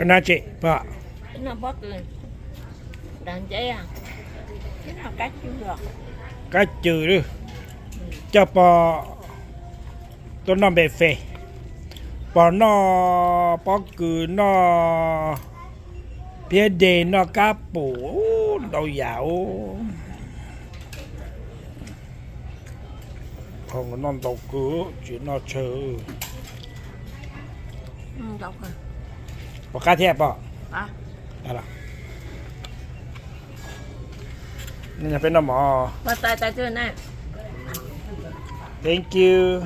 Na tsev pom, kab cws, coj pog tuaj noj npe fes, pog noj pob kws, noj phiab de, noj kab pum, ntau yam. Noj ntau kawg, tsis noj tsawg. Pom qab thiab pog. Peb noj mov. Thank you.